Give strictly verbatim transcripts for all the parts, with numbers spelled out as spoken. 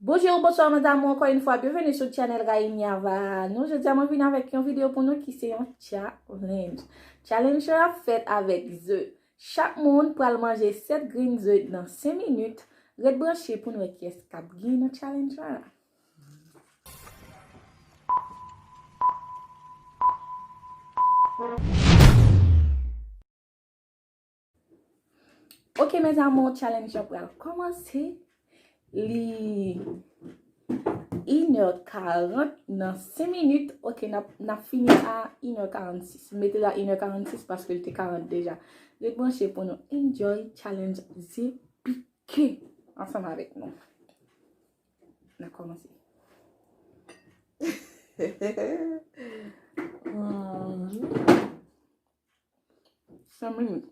Bonjou, bonswa, mes amours, ankò yon fwa, byenveni sou channel Raïm Yava. Nou, jodi a, mwen vin avèk yon videyo pou nou ki se yon challenge. Challenge la fèt avèk ze. Chak moun pral manje sèt grenn ze nan senk minit. Ret branche pou n wè kiyès k ap genyen nan challenge la. Ok, mes amours, challenge lan pral kòmanse. Li inè karant nan senk minit. Ok, n ap, n ap fini a inè karannsis. Mete la inè karannsis paske li te karant deja. Ret branche pou nou enjoy challenge ze pike ansanm avèk nou. N ap kòmanse. Senk minit.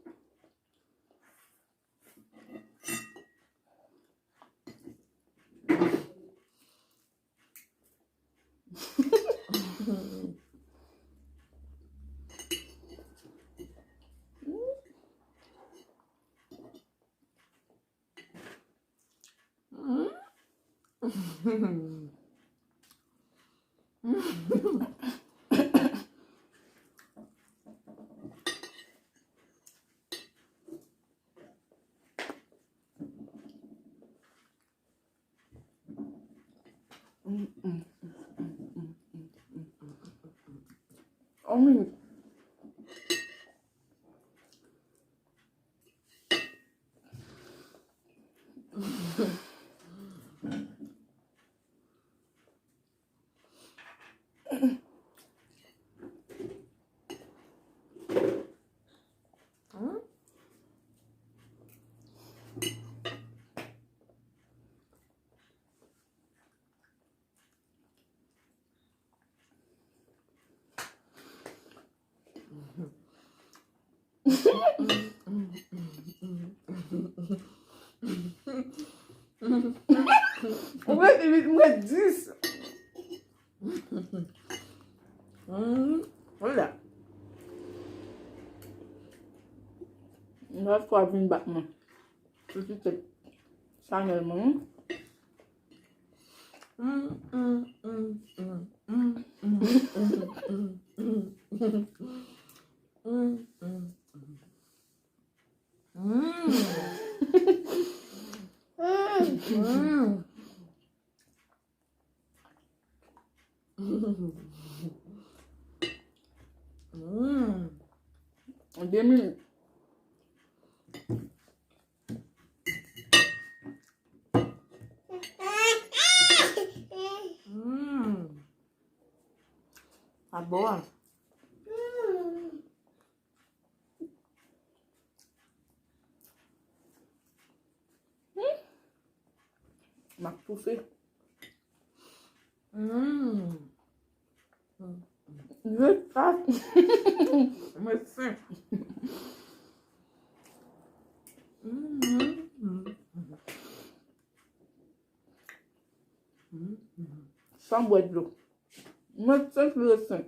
Ou mete uit, mwen dis. Mwen la. Mwen fwa vin bat mwen. Sou ti tèt chanèl mwen. De minit. Sa bon. M ap toufe. Mm. Mwen sen. San bwè dlo. Mwen sen, mwen sen.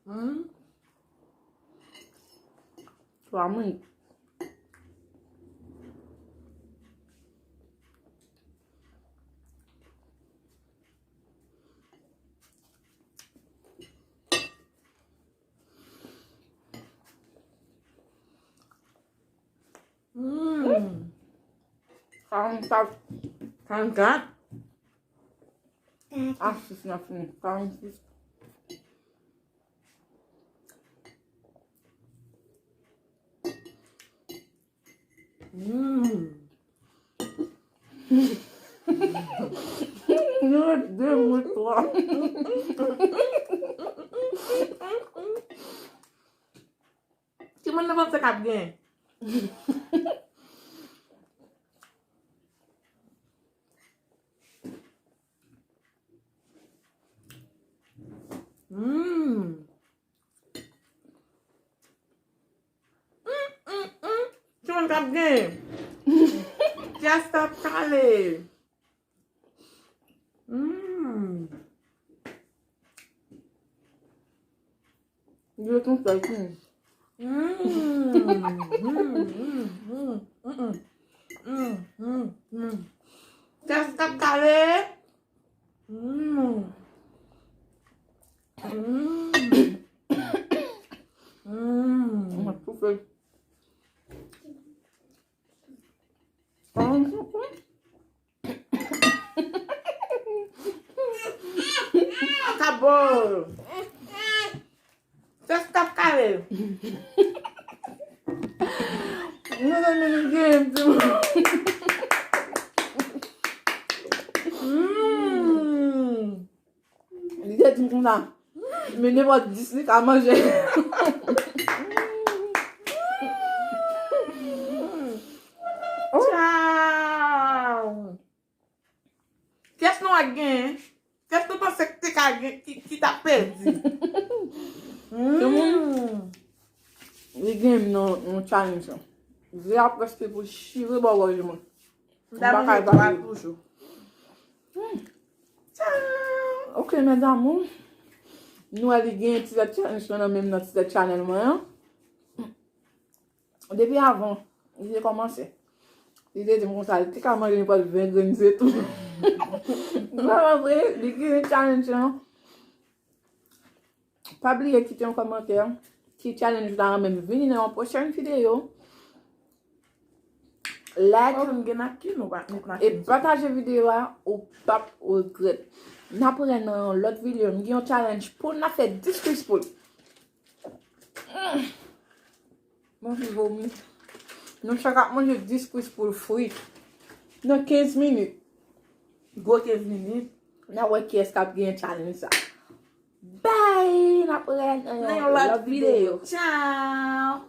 Hmm. Twa minit. Hmm. Karannkat. Karannkat. Karannsis nan fini. Karannsis. Mm. Nou de, mwen twa. Ki moun nou panse k ap genyen? Mm. Mm, mm, mm. Ki moun k ap genyen? Kiyès k ap kale? Mm. Yo tou fè fini. Mm, mm, mm, mm, mm, mm. Oh. Fès k ap kale. Mezanmi, li gen ti moun. Mm. Li te di m konsa, men nenpòt dis li ka manje. Tchaw! Kiyès nou wè k genyen? Kiyès nou panse k te ka gen, ki, ki t ap pèdi? Timoun, li gen nan yon challenge lan. Ze a prèske pou chire bò gòj mwen. M pa ka epa toujou. Hmm. Ok, mes amours. Nou wè li gen ti zèt challenge lan nan menm nan ti zèt channel mwen an. Depi avan, li te kòmanse. Li te di m konsa, li te ka manje nenpòt ven grenn se tou. Vrèman vre, li gen challenge lan. Pa bliye kite yon kòmantè. Ki challenge ou ta renmen m vini nan yon pwochèn videyo? Like. Oh, nou gen naki, nou pa, nou pa e pataje videyo a, ou p ap regrèt. N ap wè nan yon lòt videyo. M gen yon challenge pou n ap fè dis kwis poul. Mm. Manje vomi. Nou chak ap manje dis kwis poul fri. Nan kenz minit. Gwo kenz minit. N a wè kiyès k ap genyen challenge sa. Bye! N ap wè nan yon lòt videyo. Tchaw!